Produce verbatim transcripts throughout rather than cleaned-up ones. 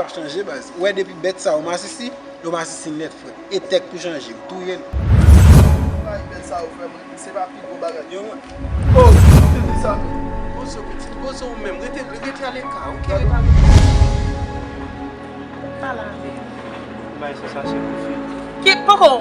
Pa chanje baz. Ou wè depi bèt sa yo masisi, yo masisi nèt frè. E tèk pou chanje, ou touye l. Ay, bèt sa yo frè mwen, se pa pi gwo bagay. Yo, mwen. Oh, tete sa men. Poze w pitit, poze w menm. Rete, rete aleka, oke? Rete aleka. Pale avè l. Bay sa, sa se pou fi. Ki poko?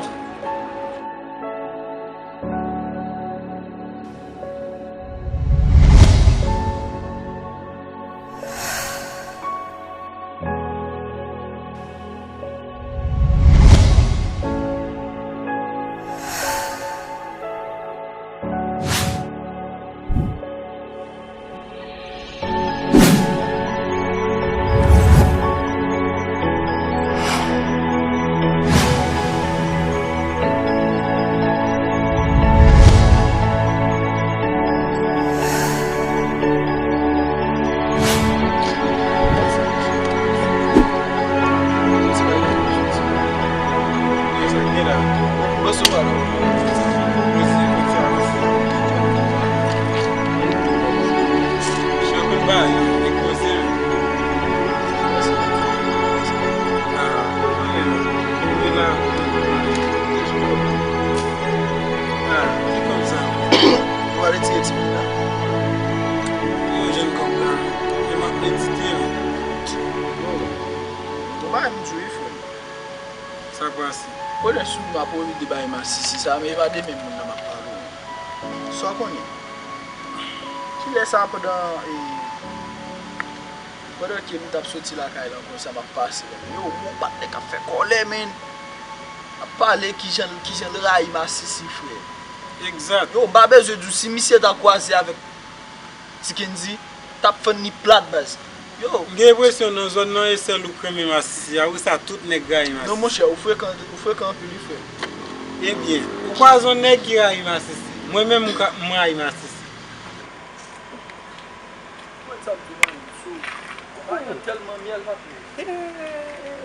Bon bagay m di w wi frè m. Sa k pase? Konnen sou m ap pwofite bay masisi sa, men e pa de menm moun nan m ap pale w. Sa w konnen? Kilè sa pandan, e, pandan ke m t ap soti lakay la konsa m ap pase la, yo, yon patnè k ap fè kòlè, men. Ap pale kijan, kijan l rayi masisi, frè. Egzat. Yo, m pa bezwen di w, si misye ta kwaze avèk Ti Kendy t ap fann li plat, baz. Yo. M gen enpresyon nan zòn nan e sèl ou k renmen masisi. Apre sa, tout nèg rayi masisi. Non, monchè, ou frekan, ou frekan anpil, wi, frè. Ebyen, ou kwaze yon nèg ki rayi masisi. Mwen menm, m ka, m rayi masisi. Mwen sa m di, man, sou. Ou pa tèlman myèl, papi. Hey.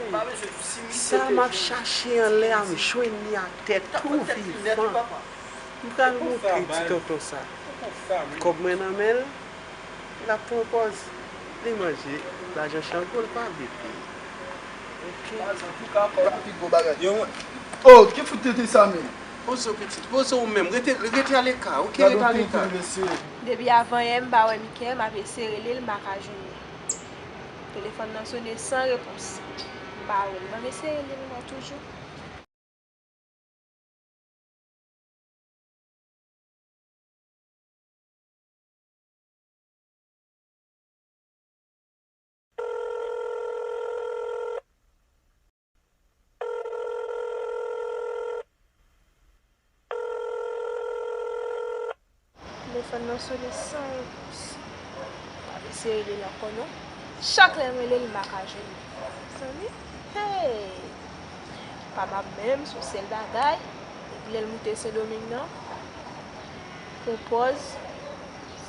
M pa bezwen di w, si misye te jwenn. Sa m ap chache anlè a, m jwenn li atè tou vivan. M pral montre ti tonton sa. Kòb mwen nan men l, l ap pran pòz. Li manje lajan chango, l pa vle peye. Oke. Baz, antouka, kòb la pi gwo bagay. Yo, mwen. Oh, ki fout tete sa menm? Poze w pitit, poze w menm. Rete, rete aleka, oke? Rete aleka. Depi avanyè m pa wè Mickey, m ap eseye rele l, m pa ka jwenn li. Telefòn nan sone san repons. M pa wè l. M ap eseye rele l ankò toujou. Telefòn nan sone san repons. M ap eseye rele l ankò non. Chak lè m rele l, m pa ka jwenn li. Zanmi, hey! Pa m ap menm, se yon sèl bagay. Depi lè l moute Sendomeng nan, pran pòz,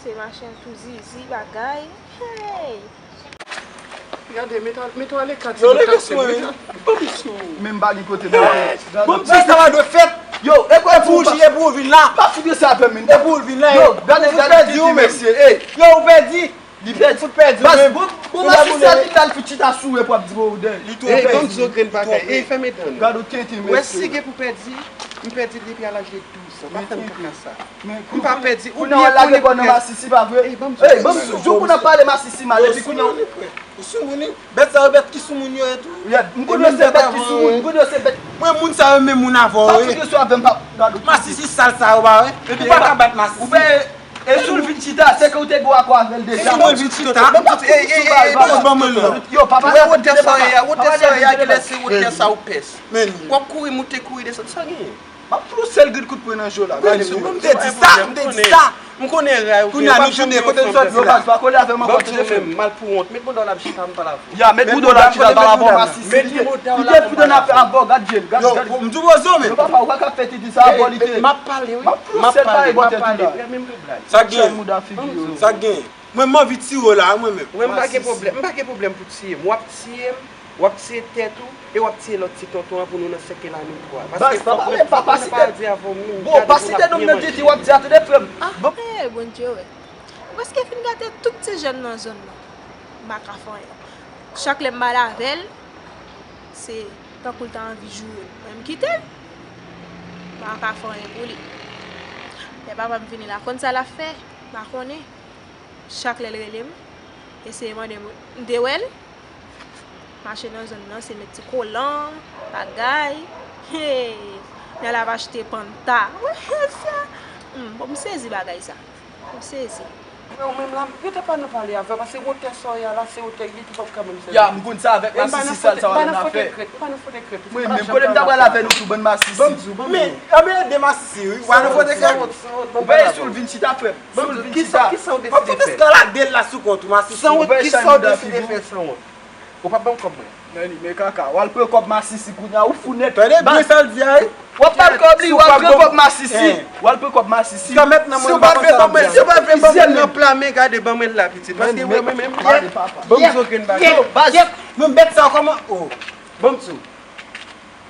se mache tou zizi, bagay. Hey! Gade, mete w, mete w aleka, ti. Yo, leve sou mwen, wi. Ban m sou. Men m pa gen kote m mete. Bon, sa va dwe fèt. Yo, e pou ou, e pou ou vin la. Pa fout sa avè m, men. E pou ou vin la. Yo, gade, gade, pèdi ou menm. Mesye, ey. Yo, ou pèdi. Li pèdi. Fout pèdi ou menm. Bon, bon, masisi a li la, l fout chita sou ou, e pou ap di ou dèyè. Li twò pèdi. Ey, ban m di w grenn bagay. Ey, fèmen dan. Gade ou tenten, mesye. Ou wè si gen pou pèdi, m pèdi l depi a laj de douz an. Pa fè m konprann sa. M pa pèdi, ou byen konnen pou pèdi. Kounye a w al lage bò nan masisi, pa vre? Ey, ban m di w. Ey, ban m di w, jou pou n ap pale masisi mal, epi kounye a. Ou soumoun wi. Bèt sa yo bèt ki soumoun yo ye tou. M konnen yo se bèt ki soumoun, m konnen yo se bèt. Mwen moun sa yo menm moun avè w ye. Pa fout yo sou avè m, pa gade. Masisi sal sa yo pa wè. Ou pa ka bat masisi. E si w vin chita, se ke w te gwo akò avè l deja. Si mwen vin chita. Ey, ey, ey, ey, ban mwen, ban mwen non. Yo, pa pale. Wè wotè sa w ye a, wotè sa w ye a, genlè se wotè sa ou pès. W ap kouri moute, kouri desann, sa genyen? M ap fout yon sèl grenn kout pwen nan je w la. Gade m, m te di sa, m te di sa. M konnen ray ou gen. Kounye a nou jounen, kote n sòti la? Yo, baz, pa kole avè m ankò, tete frè m. Mal pou wont. Met bouda w la, m chita, m pale avè w. Ya, met bouda w la, chita, pale avè w, masisi. Li gen pou dan nan fè avè w, gad je l, gad, gad. Yo, m di w poze w, men. Yo, papa, ou pa ka fè tete sa, avè w li te. M ap pale, wi. M ap fout yon sèl bagay bò tèt ou la. Sa k genyen? Sèl mouda figi w. Sa k genyen? Mwen, m anvi tiye w la, mwen menm. Mwen, m pa gen pwoblèm, m pa gen pwoblèm pou tiye m. W ap tiye m, w ap tiye tèt ou, e w ap tiye lòt ti tonton an pou nou nan sèkèl a nou twa. Paske fòk nou, fòk nou pa di avè w menm. Bon, pa site non m nan tete, w ap di a, tande frè m. Ah, eh, Bondye wè. Ou prèske fin gate tout ti jèn nan zòn nan. M pa ka fè anyen. Chak lè m pale avè l, se tankou l ta anvi joure m. Mwen, m kite l. M pa ka fè anyen pou li. Lè papa m vini la, konn sa l ap fè? M pa konnen. Chak lè l rele m, eseye mande m, m te wè l. Mache nan zòn nan, se met ti kolan, bagay. Hey! N al ap achte panta. Wi, sa. Hmm, bon, m sezi bagay sa. M sezi. Frè, ou menm la, yo te pa nan pale avè w, paske wotè sa w ye a la, se wotè li ki p ap ka menm sèvi. Ya, m konn sa avèk masisi sal sa w al nan afè. Mwen menm, kote m ta pral avè nou tou, bann masisi. Ban m di w, ban m di w. Men, anben de masisi, wi. W al nan fwote krèk. Ou pa ye sou l vin chita, frè m. Sou l vin chita. Kisa w deside fè? Kisa w deside fè? San wont, kisa w deside fè san wont? Ou p ap ban m kòb mwen. Nani, men kaka, w al pran kòb masisi kounye a, ou fou nèt. Tande byen sa l di a, wi. W ap ba l kòb li, w al pran kòb masisi. W al pran kòb masisi. Si w pa vle ban mwen, si w pa vle ban mwen nan pla men, gade, ban mwen l la, pitit. Paske mwen menm, ban m di w grenn bagay. Yo, baz, men bèt sa kòman? Oh. Ban m di w.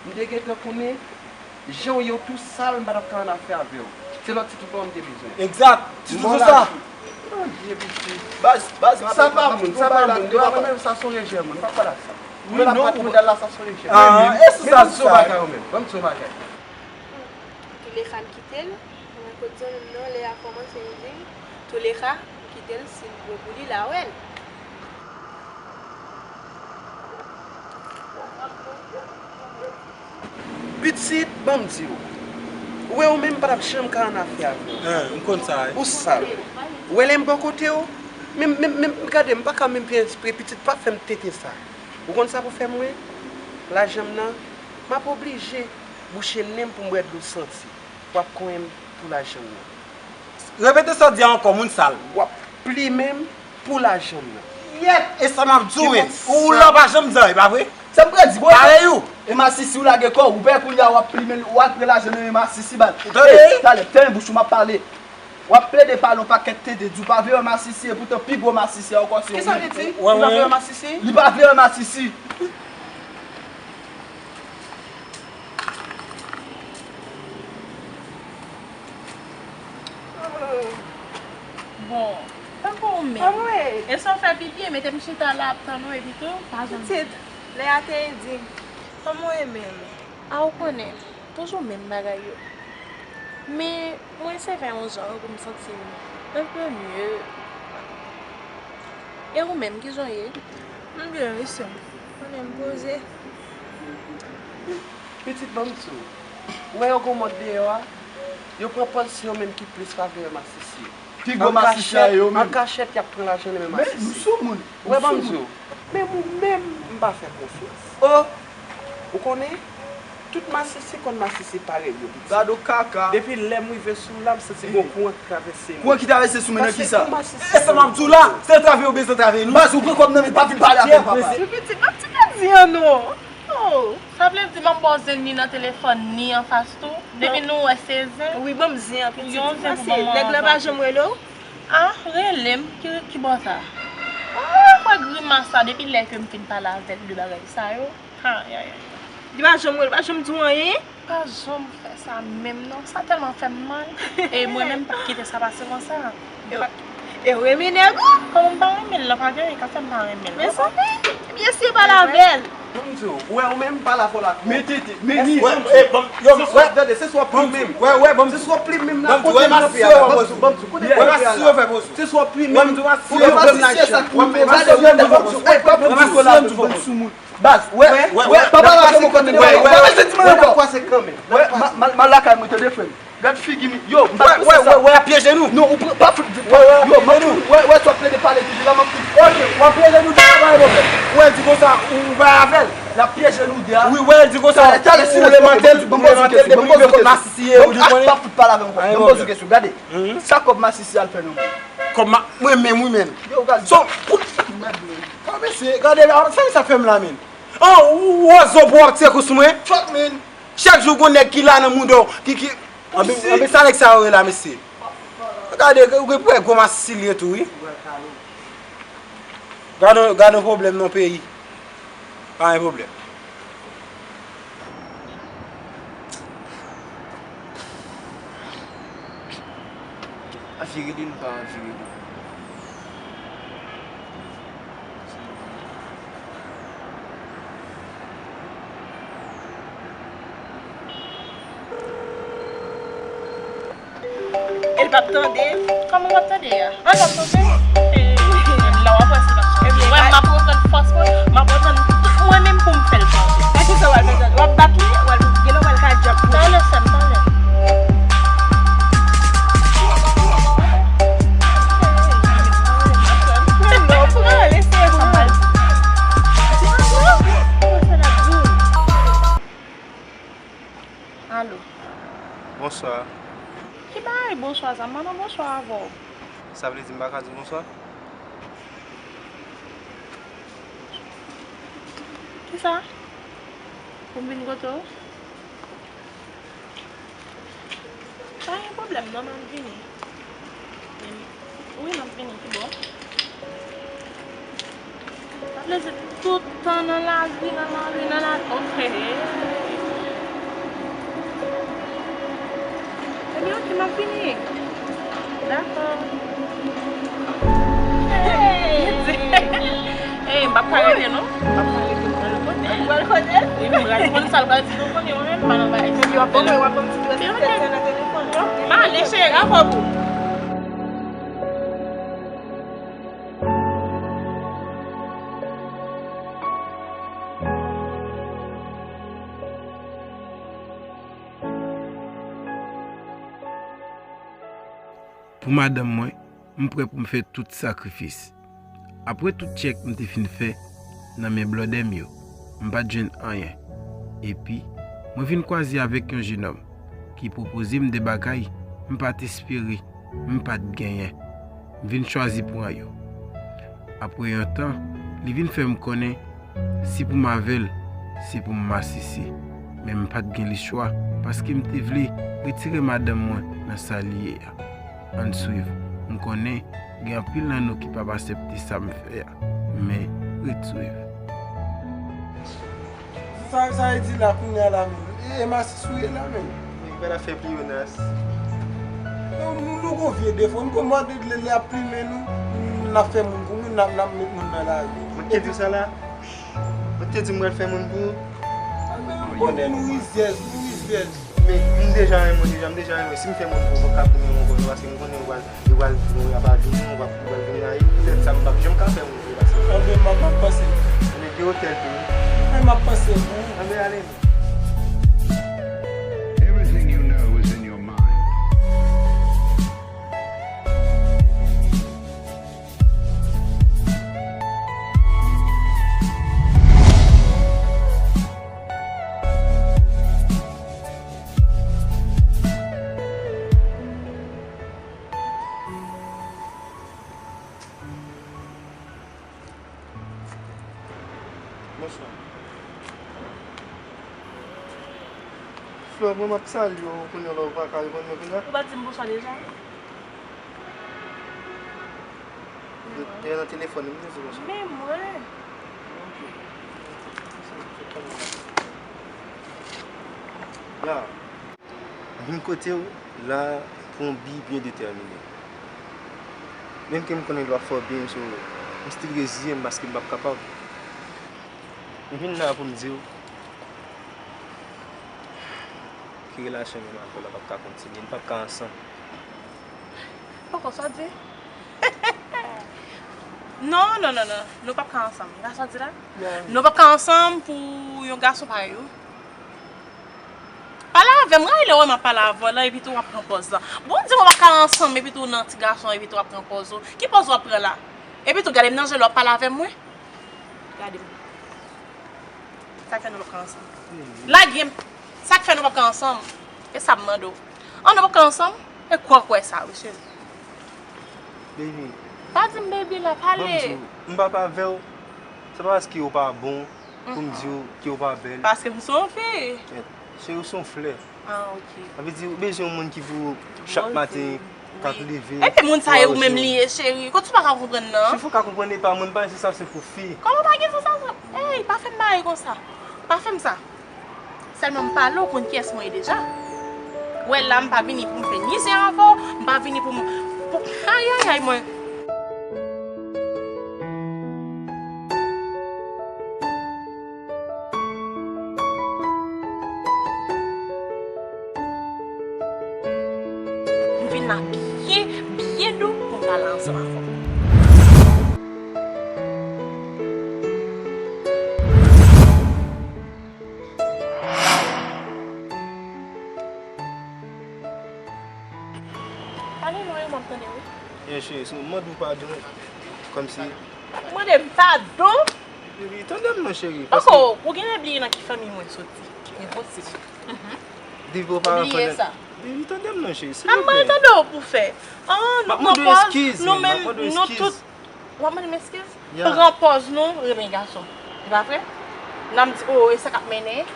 M te gentan konnen, jan w ye w tou sal, m pa t ap ka annafè avè w. Se lòt ti tout bon m te bezwen. Egzak. Ti tout sa. Mon Dye, pitit. Baz, baz, sa pa moun, sa pa moun. Mwen menm, sa se yon rejè moun. M pa pale ak sa. Wi, non, ou la, sa se yon rejè. Ah, e sou sa, sou sa. Ban m di w bagay, ou menm. Ban m di w bagay. Touleka, m kite l. Mwen kot zanmi m nan, lè a kòmanse, m di, touleka, m kite l, si l bon pou li, l a wè l. Pitit, ban m di w. Ou wè, ou menm pa t ap janm ka annafè avè w. Hein, m konn sa, wi. Ou sal. Ou wè lè m bò kote w? Menm, menm, menm, gade, m pa ka menm fè espre, pitit, pa fè m tenten sa. Ou konn sa pou fè mwen? Lajan m nan, m ap oblije bouche nen m pou m bwè dlo santi. W ap konyen m pou lajan m nan. Repete sa w di a ankò, moun sal. W ap plimen m pou lajan m nan. Yèt, e sa m ap di w, men. Ou la pa janm di anyen, pa vre? Sa m pral di, bro. Parèy ou. E masisi ou lage kò w, ou pè kounye a w ap plimen l, w ap pran lajan nan men masisi, baz. Ou tande? Ey, talè, fèmen bouch ou, m ap pale. W ap plede pale yon pakèt tenten, di w pa vle wè masisi, epoutan pi gwo masisi a ankò se ou menm. Kisa w te di? Li pa vle wè masisi? Li pa vle wè masisi. Bon, tankou ou menm. E sa w fè pipi, mete m chita la ap tann ou epi tou, pa janm. Pitit, lè a te di, kòman w ye menm? A, ou konnen, toujou menm bagay yo. Men, mwen se fè yon jan pou m santi m un peu mieux. E ou menm, kijan w ye? M byen, wi, sè m. Konnen m poze. Pitit, ban m di w. Ou wè yo gon mòd deyò a? Yo pran pòz se yo menm ki plis pa vle wè masisi. Pi gwo masisi a yo menm. An kachèt, y ap pran lajan nan men masisi. Men, nou soumoun. Ou wè, ban m di w. Menm ou menm, m pa fè konfyans. Oh! Ou konnen? Tout masisi konn masisi parèy yo, pitit. Gade w kaka. Depi lè m rive sou la, m santi gon kouran ki travèse mwen. Kouran ki travèse sou mwen nan kisa? E sa m ap di w la, se antrave yo bezwen antrave nou. Baz, ou pran kòb nan men, pa vin pale avè m, papa. Pitit, m ap ti ka di an non. Oh, sa vle di m ap ba w zen ni nan telefòn, ni anfas tou? Depi nou wè se zen. Wi, ban m zen an, pitit. Yon zen pou ban m. Nèg la pa janm rele w? Ah, rele m, ki, ki bò sa? Oh, wè grimas sa, depi lè ke m fin pale avè l de bagay sa yo. Ay, ay, ay. Li pa janm rele, pa janm di w anyen? Pa janm fè sa menm non, sa tèlman fè m mal. E mwen menm, m p ap kite sa pase konsa. E w renmen nèg ou? Kòman m pa renmen l? Lan pa gen anyen k ap fè m pa renmen l. Mezanmi, ebyen eseye pale avè l. Ban m di w, ou wè ou menm, pale avè l ak mwen. Men tete, men ni. Wè, e, ban m, yo, wè, tande, se sou w ap plim menm. Wè, wè, ban m di w. Se sou w ap plim menm la, kote m ap ye a la. Ban m di w, ban m di w, kote nèg yo ye a la. Wè, masisi yo fè poz ou. Se sou w ap plim menm. Wè, masisi yo sa k plim menm. Wè, masisi yo fè poz ou. Ey, pa plim masisi yo, ban m di w, ban m di w. Baz, wè, wè, wè, papa la fè mwen konn wè, wè, wè, wè, wè, wè, mal, mal lakay mwen, tande frè m. Gad figi m, yo, m pa t panse sa. Wè, wè, wè, y ap pyeje nou. Non, ou pran, pa fout, yo, m ap fout, wè, wè, sa w ap plede pale toujou la, m ap fout. Ok, w ap pyeje nou de a, pa gen pwoblèm. Wè, l di konsa, ou bay avè l, l ap pyeje nou de a. Wi, wè, l di konsa, ou vle mantèl, ou vle mantèl, depi w rive kot masisi ye, ou di konnen. Pa fout pale avè m ankò. Ban m poze w kesyon, gade. Sa kòb masisi al fè nan men w? Kòb ma, mwen menm, wi menm. Yo, gade. So, pou, ah, mesye, gade, sa, sa fè m la, menm. An, ou, ou, ozo pou w ap tire kou sou mwen? Fuck, man. Chak jou gon nèg ki la nan mouda w, ki, ki, anben, anben sa nèg sa yo ye la, mesye. Gade, ou gen prè gwo masisi li ye tou, wi. Gade, gade yon pwoblèm nan peyi. Pa gen pwoblèm. Anvi rele l, m pa anvi rele l. Ap tande. Kòman w ap tande a? An, w ap tande. Ebyen, la w ap wè si l ap chanje. Ebyen, wè, m ap reprann fòs mwen, m ap reprann tout mwen menm pou m fè l chanje. Nan ki sa w al fè sa? W ap bat li? W al gen lè w al ka djab pou li. Talè, sè m, talè. Menm lè w prale, se bon. Alo. Bonswa. Ki bagay bonswa sa? M pa nan bonswa avè w. Sa vle di m pa ka di bonswa? Kisa? Pou m vin kote w? Pa gen pwoblèm, non, m ap vini. Wi, m ap vini, ki bò? Sa vle di tout tan nan lari, nan lari, nan lari. Ok. Ebyen, ok, m ap vini. Dakò. Hey! Hey, m p ap ka rete, non. M p ap ka rete, m pral kote l. Ou pral kote l? Wi, m pral konn sa l pral di nou, konnen, ou menm, pa nan bagay. Epi w ap ban mwen, w ap ban m ti dwèt nan telefòn. M ale, cheri. Dakò, boo. Pou madanm mwen, m prè pou m fè tout sakrifis. Apre tout tchèk m te fin fè nan men blòdè m yo, m pa t jwenn anyen. Epi, mwen vin kwaze avèk yon jenòm ki pwopoze m de bagay m pa t espere, m pa t genyen. M vin chwazi pran yo. Apre yon tan, li vin fè m konnen si pou m avè l, se pou m masisi. Men m pa t gen lechwa, paske m te vle retire madanm mwen nan sa li ye a. Ann swiv. M konnen gen anpil nan nou ki p ap aksepte sa m fè a. Men, ret swiv. Sa, sa e di la kounye a la menm? E, e masisi w ye la menm? Nèg pa ta fè pliyonaj. Nou, nou, nou gon vye defo. Nou gon mwa de lè, lè ap plimen nou, n ap fè moun pou moun, n ap, n ap met moun nan lari. Mwen te di w sa la? Mwen te di m pral fè moun pou ou? Anben, m konnen nou rizyèz, nou rizyèz. Men, m deja renmen w deja, m deja renmen w. Si m fè moun pou ou, m p ap ka plimen w ankò, non, paske m konnen ou pral, ou pral vini, ou pral vini, ou pral vini la, e poutèt sa m p ap janm ka fè moun pou ou, paske. Anben, m ap, m ap panse pou ou. Anben, gen otèl tou wi. Anben, m ap panse pou ou. Anben, ale non. Everything you know is in your mind. Bonswa. Flò, mwen m ap salye w, kounye a la ou pa ka reponn mwen kounye a? Ou pa t di m bonswa deja? Dèyè nan telefòn, m te di w bonswa. Men mwen. Ok. Ya. M vin kote w la pou yon bi byen detèmine. Menm ke m konnen l p ap fè w byen, so, m still reziye m paske m p ap kapab. M vin la pou m di w ke relasyon menm avè w la p ap ka kontinye, n p ap ka ansanm. Poko sa w di? Non, non, non, non. Nou p ap ka ansanm. Sa w di la? Ya. Nou p ap ka ansanm pou yon gason parèy ou. Pale avè m, rayi lè w wè m ap pale avè w lan, epi tou w ap pran pòz lan. Bon, di m w ap ka ansanm, epi tou w nan ti gason, epi tou w ap pran pòz ou. Ki pòz w ap pran la? Epi tou, gade m nan je l, w ap pale avè m, wi. Gade m. Sa k fè nou p ap ka ansanm? Lage m. Sa k fè nou p ap ka ansanm? E sa m mande w. An, nou p ap ka ansanm? E kwa w kwè sa, wi, cheri? Baby. Pa di m baby la, pale. Ban m di w, m p ap avè w. Se pa paske w pa bon, pou m di w ke w pa bèl. Paske m se yon fi. Cheri, w se yon flè. Ah, ok. Sa vle di, ou bezwen yon moun ki pou chak maten k ap leve. Epi moun sa e ou menm li ye, cheri. Kot ou pa ka konprann nan? Si w ka konprann, e pa mwen, m pa gen sansasyon pou fi. Kòman w pa gen sansasyon? Ey, pa fè m bagay konsa. Pa fè m sa. Sèlman m pale, w konn kiyès mwen ye deja. Ou wè la, m pa vini pou m fè mizè avè w, m pa vini pou m, pou, ayayay, mwen. M vin la byen Ede w pou m pale ansanm avè w. Pale non, e m ap tande wi. Byen cheri, si mwen mande w padon, kòmsi. Ou mande m padon? Baby, tande m non cheri. Poko, ou genlè bliye nan ki fanmi mwen soti. Enposib. Depi w pa bliye sa. Baby, tande m non cheri, silvouplè. A mwen tande w pou fè. An, nou pran pòz, nou menm, nou tout. W ap mande m eskiz? Pran pòz nou renmen gason. Se pa vre? N ap di, o, e sa k ap mennen,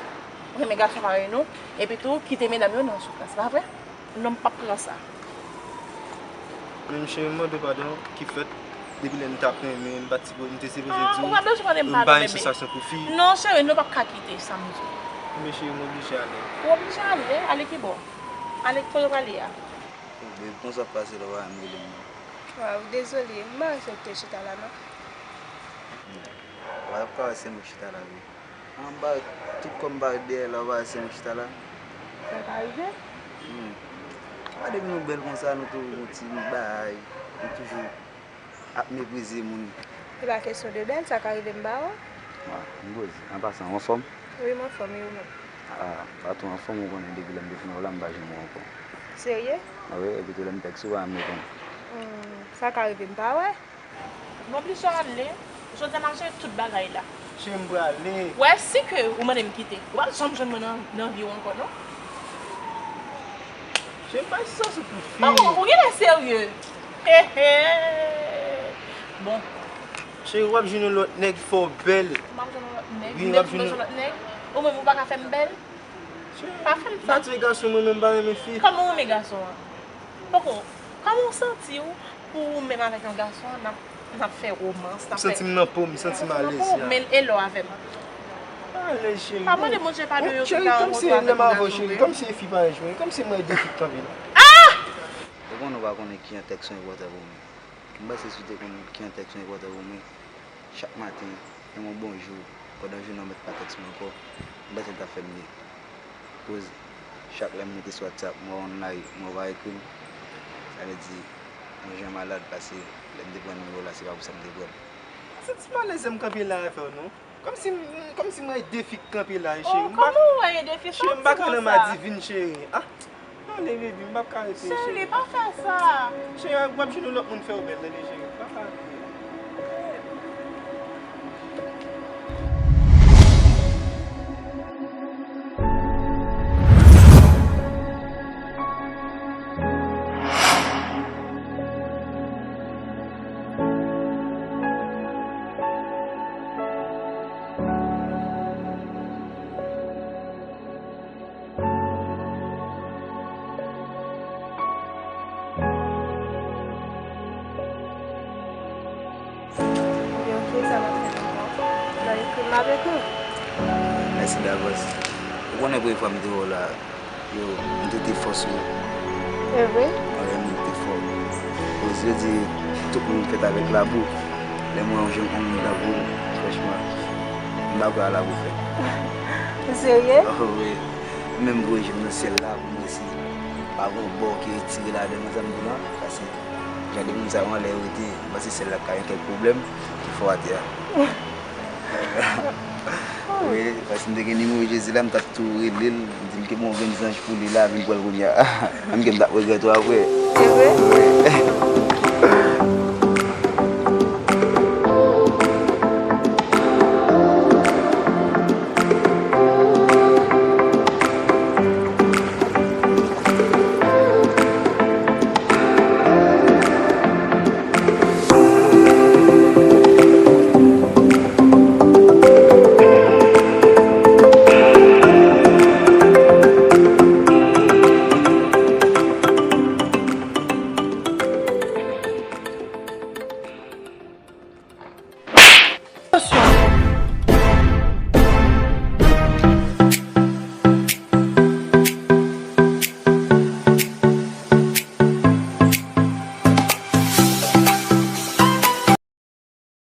renmen gason parèy nou, epi tou kite medam yo nan soufrans, se pa vre? Non, m p ap pran sa. Men cheri, m mande w padon, ki fèt, depi lè m t ap renmen, m pa t sipo-, m te sipoze di w, m pa gen sansasyon pou fi. Non, cheri, nou p ap ka kite sa m di w. Men cheri, m oblije ale. Ou oblije ale? Ale ki bò? Ale kote w prale a? Babe, konsa w ap pase lè w pa menm rele m nan? Waw, dezole, m pa wè si w te chita la non. Wa ap ka wè se mwen k chita la wi. An ba tout kò m ba dèyè la, w pa wè se mwen k chita la. Sa ka rive? Hmm. Pa depi nou bèl konsa, nou tou gon ti bagay, nou toujou ap meprize moun. Se pa kesyon de bèl, sa ka rive m ba w. Wa, m poze. An pasan, w anfòm? Wi, m anfòm, e ou menm? A, m pa twò anfòm, ou konnen depi lè m te fin wè w la, m pa janm wè w ankò. Serye? A wi, epi tou lè m tèks ou, w pa janm reponn. Hmm, sa ka rive m pa wè. M oblije ale. Jodi a m ap jere tout bagay la. Cheri, m prale. Wè, si ke ou mande m kite, ou p ap janm jwenn mwen nan, nan vi w ankò, non. Cheri, m pa sou sa sou pou fi. Pako, ou genlè serye. He, he. Bon. Cheri, w ap jwenn yon lòt nèg, fò w bèl. M ap jwenn yon lòt nèg. Wi, m ap jwenn yon lòt nèg. Ou menm, ou pa ka fè m bèl? Pa fè m sa. Natire gason, mwen menm, m pa renmen fi. Kòman w renmen gason an? Pako, kòman w santi w pou ou menm avèk yon gason, n ap, n ap fè womans, n ap fè. M santi m nan po m, m santi m alèz, ya. Men e lè w avè m? Alèz, cheri. Pa mande Bondye padon yo ki ta rankontre avèk yon gason. Cheri, kòmsi lè m avè w, cheri, kòmsi e fi pa jwe, kòmsi mwen de fi k kanpe la. Ah! Ou konnen ou pa konnen kijan tèks ou enpòtan pou mwen. M panse si w te konn kijan tèks ou enpòtan pou mwen, chak maten, yon bonjou, pandan jounen w mèt pa tèks mwen ankò, m panse l t ap fè m byen. Koz, chak lè m moute sou WhatsApp, m wè w online, m wè w pa ekri m, sa vle di, mwen jan malad, paske lè m te pran nimewo w la, se pa pou sa m te pran l. M santi m alèz lè m kanpe la avè w, non. Kòmsi, kòmsi mwen e de fi k kanpe la, cheri. Oh, kòman w wè e de fi? Cheri, m pa ka nan madivin, cheri. Ah, ale, baby, m p ap ka rete, cheri. Cheri, pa fè sa. Cheri, w ap jwenn yon lòt moun fè w bèl, tande, cheri. M pa ka rete. Ebyen, ok, sa m ap fè ankò. Nan ekri m ap ekri w. Mèsi davans. Ou konnen premye fwa m te wè w la, yo, m te te fò sou ou. E vre? Wi, m te fò. Koz yo di, tout moun fèt avèk labou. Lè m wè yon jèn, yon moun tankou w, franchman, m pa kwè a labou fèt. Ou serye? Oh, wi. Menm voye je m nan syèl la pou m wè si pa gon bò ki retire ladan nan sa m di w lan, paske jan de moun sa yo anlè yo rete, m panse syèl la ka gen kèk pwoblèm ki fè w atè a. Wi, paske m te gen nimewo Jezi la, m t ap tou rele l, m di l ke bon, gen zanj pou li la, vin pran l kounye a. Menm ke m t ap regrèt ou apre. Se vre? Wi.